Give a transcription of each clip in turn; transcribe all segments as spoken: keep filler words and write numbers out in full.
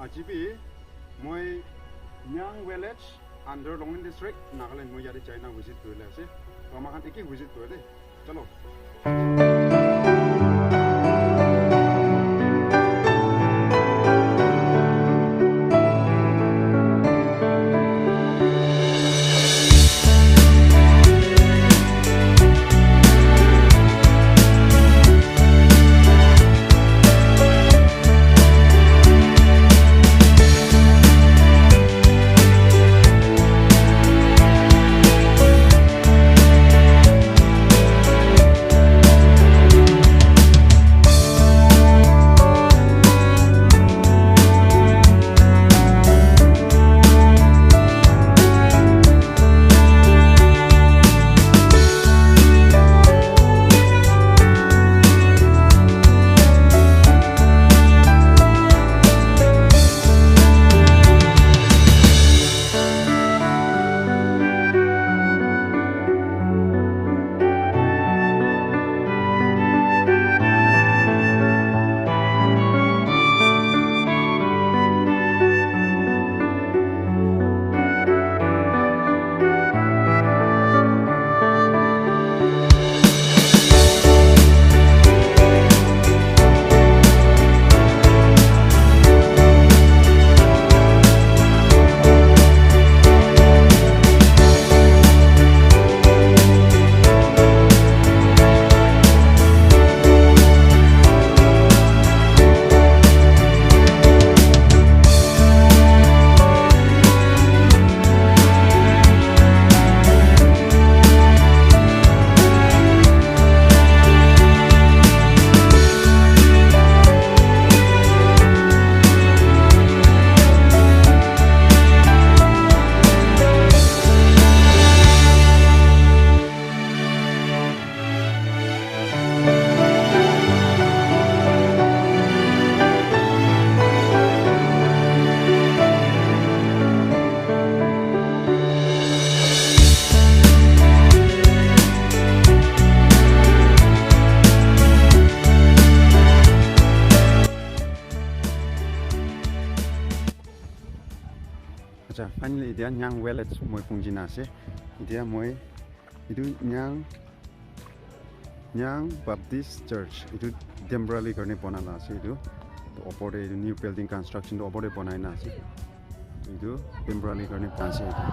Aji bi moi Nyang village under Longleng district, Nagaland, moi yate jaina visit kurile ase. To ama khan eki visit kure de. Chalo. Acha, finally, etia Nyang village moi punji na ase. Etia moi etu Nyang, Nyang Baptist Church, etu temporary karne bana la ase etu. Opor te etu new building construction tu opor te banai na ase. Etu temporary karne bana ase etu.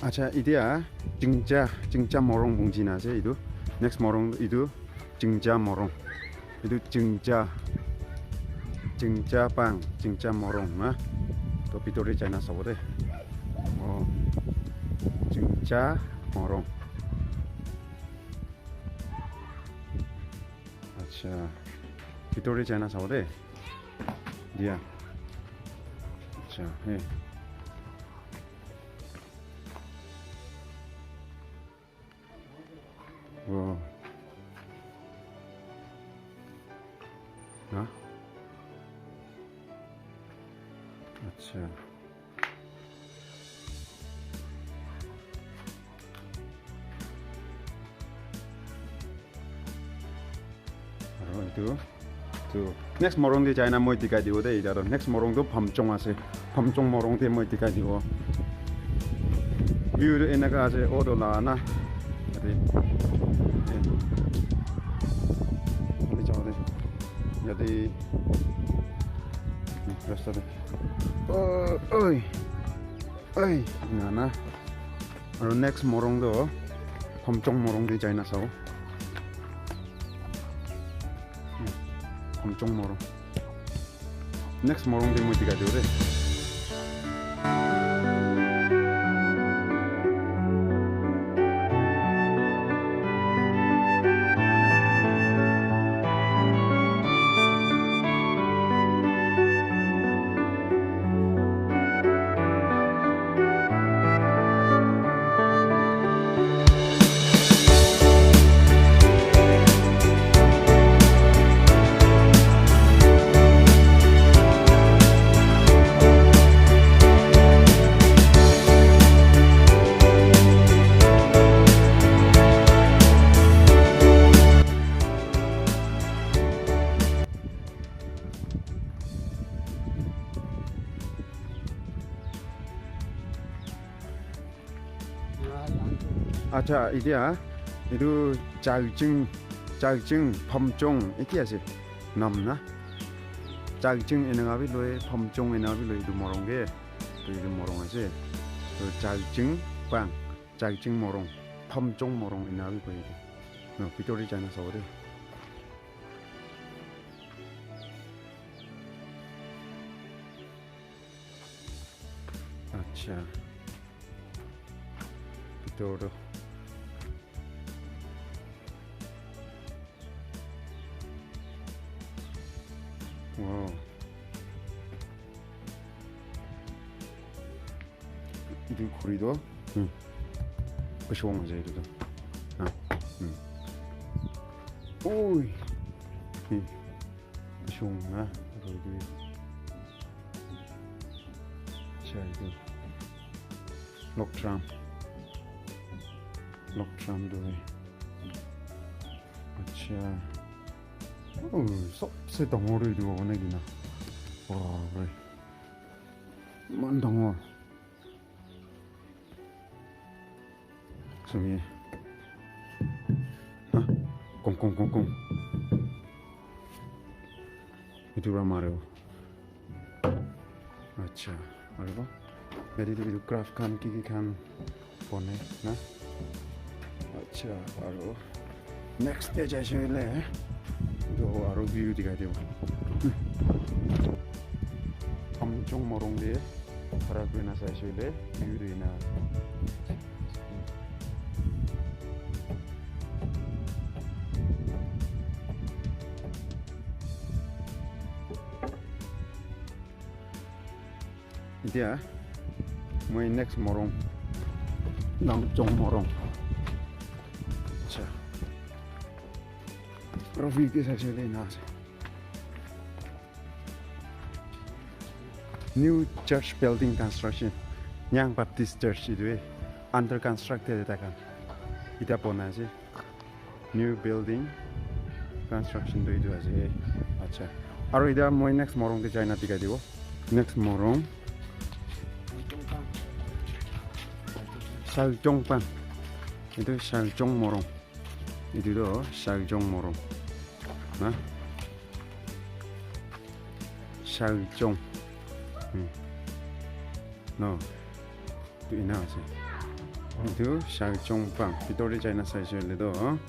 Acha, etia Chingcha, Chingcha Morung punji na ase etu. Next morung etu Chingcha Morung. Etu Chingcha, Chingcha Pang, Chingcha Morung na. To bitor te jaina sabo de. Oh, Chingcha Morung. Acha, bitor te jaina sabo de. Dia. Acha, hey. Oh. Huh? Acha. Aro etu, etu next morung te jaina moi dikhai dibo de, eta toh next morung toh Phamchong ase, Phamchong morung te moi dikhai dibo. View tu eneka ase, auto la na, yate, eh, yate jabo de, yate, rasta te, oh, oi, oi, na na. Aro next morung toh Phamchong morung te jaina sabo. Phamchong morung. Next morung te moi dikhai dibo de. Acha, itia, itu Chaijing, Chaijing, Phamchong, iti ase, nam na. Chaijing eneka bi loi, Phamchong eneka bi loi, itu morung ke. Itu, itu morung ase. Itu Chaijing Pang, Chaijing morung, Phamchong morung eneka bi koi itu. No, bitor te jai na sabo de. Acha. Bitor toh. Wow. Itu khuri toh. Hmm. Bishi wong ase itu toh. Ha. Hmm. Oi. Hmm. Bishi wong na. Aru itu. Acha itu. Log drum. Log drum tu hai. Acha. Oh, sobse dangor tu etu hobo naki na. Baap re. Iman dangor. Sami. Ha? Kong, kong, kong, kong. Itu para mare bo. Acha, aru ba? Yate tu etu craft khan ki ki khan bonai na? Acha, aru next te jaise hoile, eh? Etu aru view dikhai dibo. Phamchong morung te khara kuri na saise hoile view tu ena. Etia moi next morung, Langchong morung. Acha. Aru view ke saise hoile ena ase. New church building construction. Nyang Baptist Church etu eh under construct te thaka. Etia bonai ase. New building construction tu etu ase. Acha. Aru etia moi next morung te jai na dikhai dibo. Next morung. Shalchong pan. Etu Shalchong morung. Etu tu Shalchong morung. Na? Shalchong. Hmm. No. Etu ena ase. Etu Shalchong pang. Bitor te jai na saise hoile toh,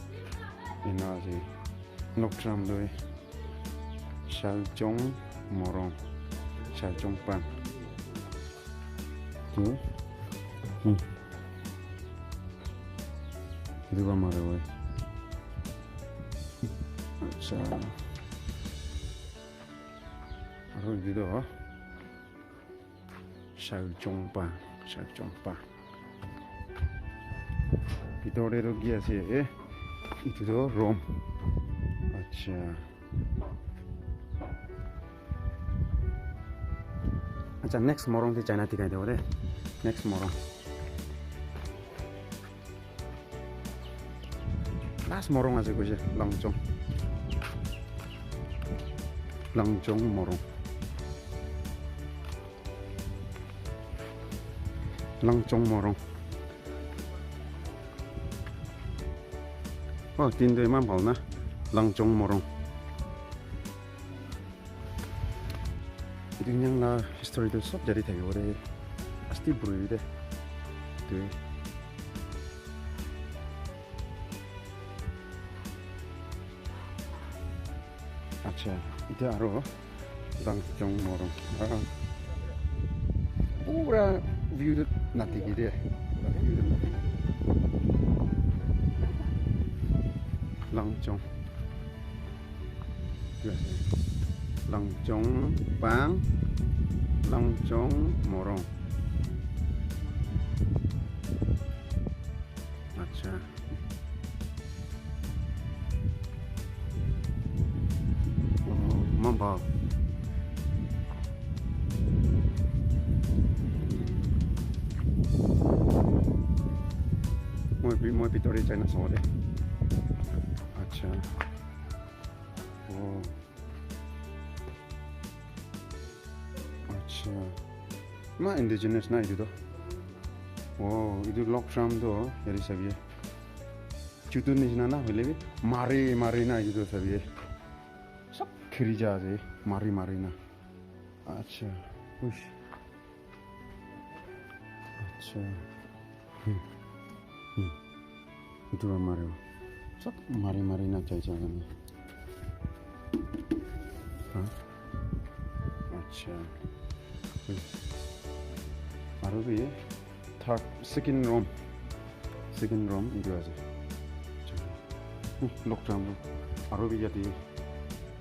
ena ase. Nok tram tu Shalchong morung. Shalchong pang. Tu. Hmm. Etu para mare bo. Acha. Aru etu tu. Shalchong pa, Shalchong pa. Bitor te toh ki ase, eh? Etu toh room. Acha. Acha, next morung te jai na dikhai dibo de. Next morung. Last morung ase koise, Langchong. Langchong morung. Langchong morung. Oh, tin tu eman bhal na. Langchong morung. Etu Nyang la history tu sob jari thakibo de. Asti buri de. Tu. Acha, etia aro Langchong Morung. Ah. Pura view tu na dikhi de. Pura view tu na dikhi. Langchong. Etu ase. Langchong Pang. Langchong Morung. Acha. Oh, mamba. Moi bi-, moi bitor te jai na sabo de. Acha. Oh. Acha. Ma indigenous na etu toh. Oh, etu log jam toh yate sabi. Chutu nishina na hoile bi mari mari na etu toh sabi. Sob khiri ja ase mari mari na. Acha. Uish. Acha. Hmm. Hmm. Etu para maribo. Sob mari mari na jai jai kena. Ha? Acha. Hmm. Aru bi third, second room. Second room etu ase. Acha. Hmm, log jam. Aru bi yate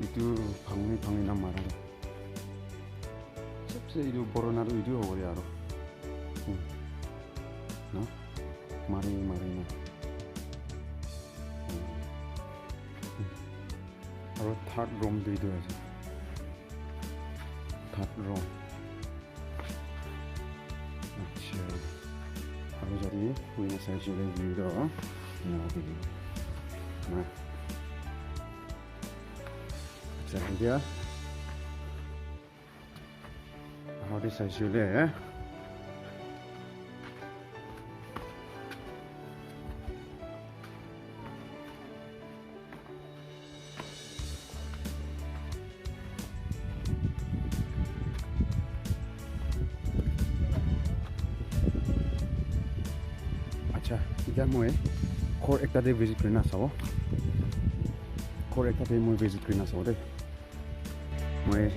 etu bhangi bhangi na mara. Sabse etu purana tu etu hobo de aro. Hmm. Na? Mari, mari na. Hmm. Hmm. Aro third room tu etu ase. Third room. Acha. Aro jadi, hui na sai chule view do. Na, na. Acha, etia. Aru te saishe hoile, eh? Acha, etia moi ghor ekta te visit kurina sabo. Ghor ekta te moi visit kurina sabo de. Moi